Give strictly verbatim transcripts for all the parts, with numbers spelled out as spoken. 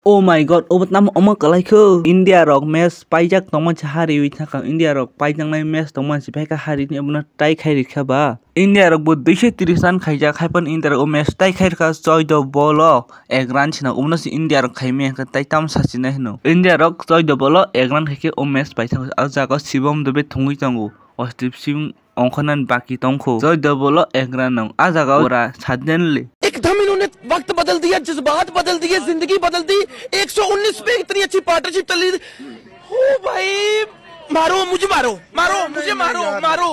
Oh my God, obo tamo omo kwlai kho? India rok match paijak tongma se hariwi thangkha. India rok paijaknai match tongma se phaikha harini obono tie khai rikha ba. India rok bo duiso tris run khaijak, haiphano India rok o match tie khai rikha choido ball o ek run sina, obono se India rok khaimaya hwnkhe tai tamo sachinai hwno. India rok choido ball o ek run khaikhe o match paithakha. O jaga o Shivam Dube thwngwi tongo. Arshdeep Singh ongkhornani baki tongkho. Joy Debol o ek run nang. A jaga o pura suddenly. एकदम इन्होंने वक्त बदल दिया, जज्बात बदल दिए, जिंदगी बदल दी। एक सौ उन्नीस पे इतनी अच्छी पार्टनरशिप चल रही थी। ओ भाई, मारो मुझे, मारो, मारो मुझे, मारो, मारो।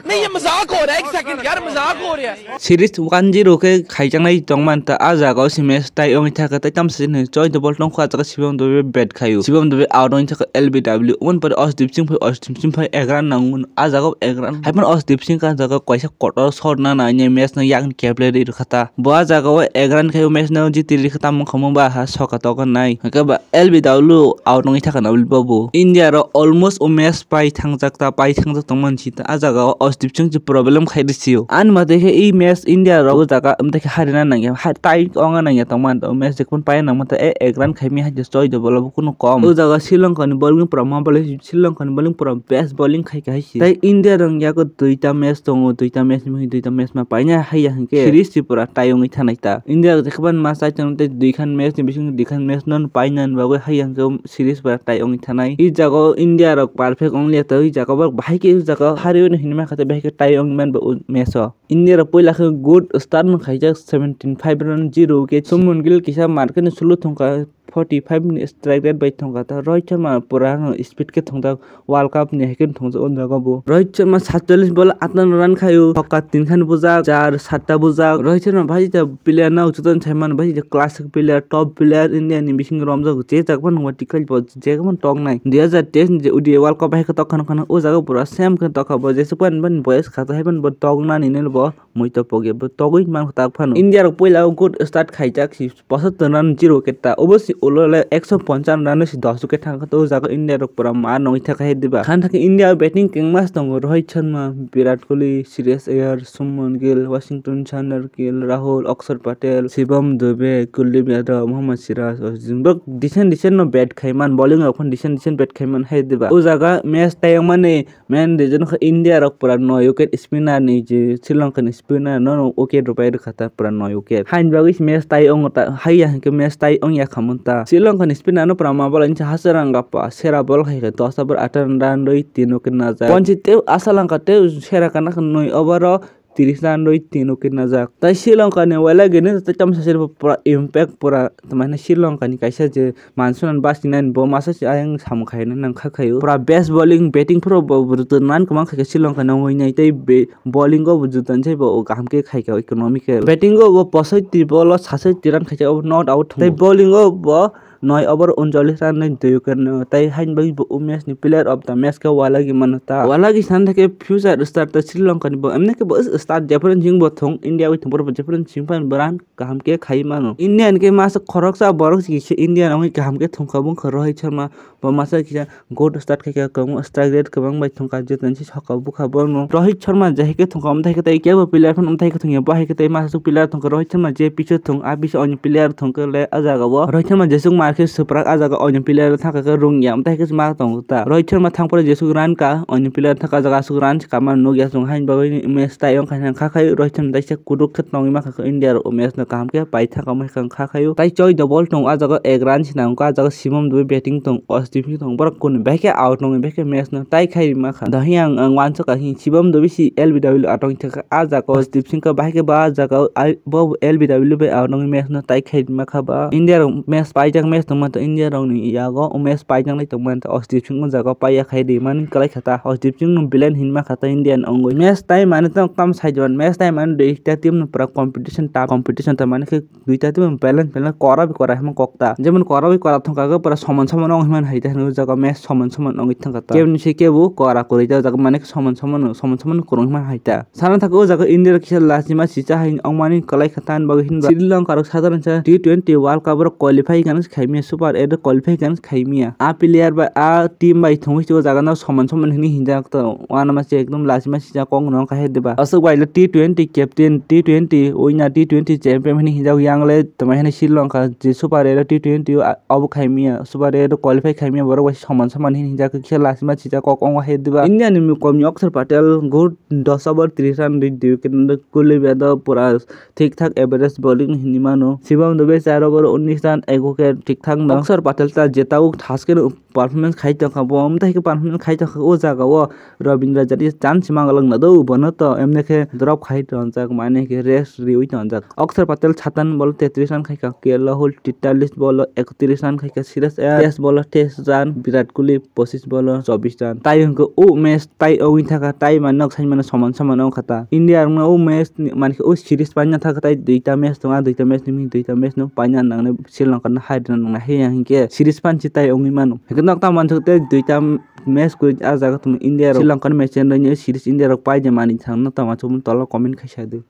नहीं, ये मजाक हो रहा है, एक सेकंड यार, मजाक हो रहा है। Series one zero khe khaijaknai tongmanta, a jaga o se match tie wngwi thangkha, tei tamsa chini Joy Debol tongkha, a jaga Shivam Dube bat khaio. Shivam Dube out wngwi thangkha L B W. Umoni pore Arshdeep Singh phai, Arshdeep Singh phai ek run nango. A jaga o ek run. Haiphano Arshdeep Singh khe a jaga o kaisa kotor shot nana ine match no yakni keple ri rwkha ta. Bo a jaga o ek run khai o match no jiti rikha ta, mokha mung ba ha soka toka nai. Hwnkhe ba L B W out wngwi thangkha na bo bo. India rok almost o match pai thangjak ta, pai thangjak tongmani si ta. A jaga o Arshdeep Singh se problem khai rw sio. Ani mate khe e match India rok o jaga amtwi khe harina nangya, ha-, tie wngna nangya tongmani ta. O match jephru pai nangma ta, e ek run khaimaya hai Joy Debol bo kunu kom. O jaga Sri Lanka ni bowling pura ma bowling, Sri Lanka ni bowling pura best bowling khai kha hai se. Tai India rok yago duita match tongo, duita match ni mui duita match ma paina haiya hinkhe series se pura tie wngwi thanai ta. India rok jephru ma chai tongo tei duikhan match ni bisingo duikhan match no painani bagwi haiya hinkhe series pura tie wngwi thanai. I jaga o India rok perfect wngya ta, i jaga o bahai khe i jaga o hariwi no hinwi mankha tei bahai khe tie wngwi manba o match o. India rok puila khe good start no khaijak, seventeen five run zero wicket. Shubman Gill kisa market ni sulu thongkha, forty five ni strike rate bai thongkha ta. Rohit Sharma pura no speed khe thongta, World Cup ni hai khe thongjak o jaga bo. Rohit Sharma satchallis ball atano run khaio, sokka tin khan bujak, char satta bujak. Rohit Sharma bahai ta player no joto no sai mano, bahai ta classic player, top player India ni bisingo romjak, je jak phano wati khlai bo, je phano tok nai. Dui hazar teis ni je O D I World Cup hai khe tok khano khano o jaga pura same khe tok kha bo, jesuk phano boni boyes kha ta hai phano bo tok nani nai bo. Muito pogya bo togwi man tak phano. India rok puila o good start khaijak si, poso twngrani zero wicket ta. Obo si ulo le ekso ponchano run si dos wicket thang kha, to o jaga India rok pura ma nongwi thang kha diba. Khan thangkhe India o batting kengmas tongo, Rohit Sharma, Virat Kohli, Shreyas Iyer, Shubman Gill, Washington Sundar Gill, Rahul, Akshar Patel, Shivam Dube, Kuldeep Yadav, Mohammad Siraj, Ashwin. Borok decent decent no bat khaiman, bowling rok phano decent decent bat khaiman hai diba. O jaga match tayang mani Main reason khe India rok pura noi wicket spinner ni je Sri Lanka ni spinner no no wicket rwbai rwkha ta pura noi wicket. Haini bagwi se match tie wngo ta, haiya hinkhe match tie wngya khamung ta. Sri Lanka ni spinner no pura ma ball ni hachwk rang gappa sera ball khai khe dos over atharo run rwi tin wicket najak. Bonsi tei Sri Lanka tei sera kana khe noi over o tris run rwi tin wicket najak. Tai Sri Lanka ni uailagini tai tamo sasiri bo pura impact pura, tamani Sri Lanka ni kaisa je mansunan basinani bo masa se ayang samung khaina nang kha khaio. Pura best bowling, batting phuru bo joto nan kwbang khaikha Sri Lanka ni wngwi nai tei be-, bowling o bo joto ni sai bo kaham khe khaikha economical. Batting o bo posoiti ball o sasoiti run khaikha, obo not out thung. Tei bowling o bo noi over uncholish run nai twi wicket no, tai haini bagwi bo o match ni player of the match khe ualagi mano ta. Ualagi san thake future star ta Sri Lanka ni bo, emni khe bo start jephru jing bo thung, India wi thung phuru bo jephru jing phan bo run kaham khe khai mano. India ni khe masa khoroksa borok si kisa India ni wngwi kaham khe thung kha bung kha Rohit Sharma, bo masa kisa good start khai kha, kwbangma strike rate kwbang bai thung kha, joto ni si sokha bukha bono. Rohit Sharma je hai khe thung kha, omo tai khe tai kebo player phano omo tai khe thung ya, bo hai khe tai masa player thung kha, Rohit Sharma je piche thung, a piche onyo player thung kha le, a jaga o Rohit Sharma jesuk mar khe swprak, a jaga onyo player thang kha khe rung ya, omo tai khe ma tong ta. Rohit Sharma thang phuru jesuk run ka, onyo player thang kha, a jaga asuk run kama nuk ya, chwng haini bagwi match tai wng kha, kha khai Rohit Sharma tai se kutuk khe tongwi ma kha khe India rok match no kaham khe pai thang kha, ma kha kha khaio. Tai choi double tong, a jaga ek run se nang kha, a jaga Shivam Dube batting tong, Arshdeep Singh tong, borok kunu bai khe out nongwi bai khe match no tai khai ma kha. Dahi ang, ang wansuk kha hi Shivam Dube si L B W atong thang kha, a jaga Arshdeep Singh khe bai khe ba a jaga ai, bo L B W bai out nongwi match no tai khai ma kha ba. India rok match paijak match tongma to India rok ni yago o match paijaknai tongma to Arshdeep Singh o jaga paiya khai rimani kwlai kha ta. Arshdeep Singh no villain hinma kha ta India ni wngwi. Match tai mani to tam saijuan match tai mani duita team no pura competition ta competition ta mani khe duita team balance balance kora bi kora hima kok ta. Jemon kora bi kora thong kha khe pura soman soman wng hima hai ta hino o jaga match soman soman wngwi thang kha ta. Kebni se kebo kora kwrwi ta o jaga mani khe soman soman soman soman kwrwng hima hai ta. Sana thaka o jaga India kisa lachima sisa hai wngmani kwlai kha, tamni bagwi hinba Sri Lanka rok sadharan sa T twenty World Cup rok qualify gana se khai Super eight qualify khe khai manya. A player bai a team bai thwngwi se o jaga no soman soman hinwi hinjak to. Uanama se ekdom lachima sijak kok no khai diba. Aswk bai le T twenty captain, T twenty winner, T twenty champion hinwi hinjak yang le tama hinwi Sri Lanka je Super eight T twenty o a-, obo khai manya. Super eight qualify khai manya borok bai soman soman hinwi hinjak khe lachima sijak kok ongkha hai diba. India ni mukom ni Akshar Patel good dos over tris run rwi di wicket kulwi be do pura thik thak average bowling hinwi mano. Shivam Dube char over unis run ego khe thik thak no. Akshar Patel ta jeta o thaske no performance khai tongkha bo, amtwi khe performance khai tongkha o jaga o Ravindra Jadeja chance mangalak na do bono to emne khe drop khai tongjak mane khe rest riwi tongjak. Akshar Patel satan ball tetris run khai kha, K L Rahul tetalis ball o ekotris run khai kha, Shreyas Iyer teis ball o teis run, Virat Kohli pochis ball o chobis run. Tai hwnkhe o match tai ongwi thaka, tai manwi nok sai mano soman soman ongkha ta. India rokno o match ni, mankhe o series paina thaka tai duita match tongo, a duita match ni, duita match no paina nangnai Sri Lanka no hai rwna nangnai, haiya hinkhe series panchi tai ongwi mano. Hinkhe nok ta mansuk tei duita match kwrwi a jaga tongma India rok Sri Lanka ni match yen rwni series India rok pai de mani thang nok ta mansuk tola comment khai sa di.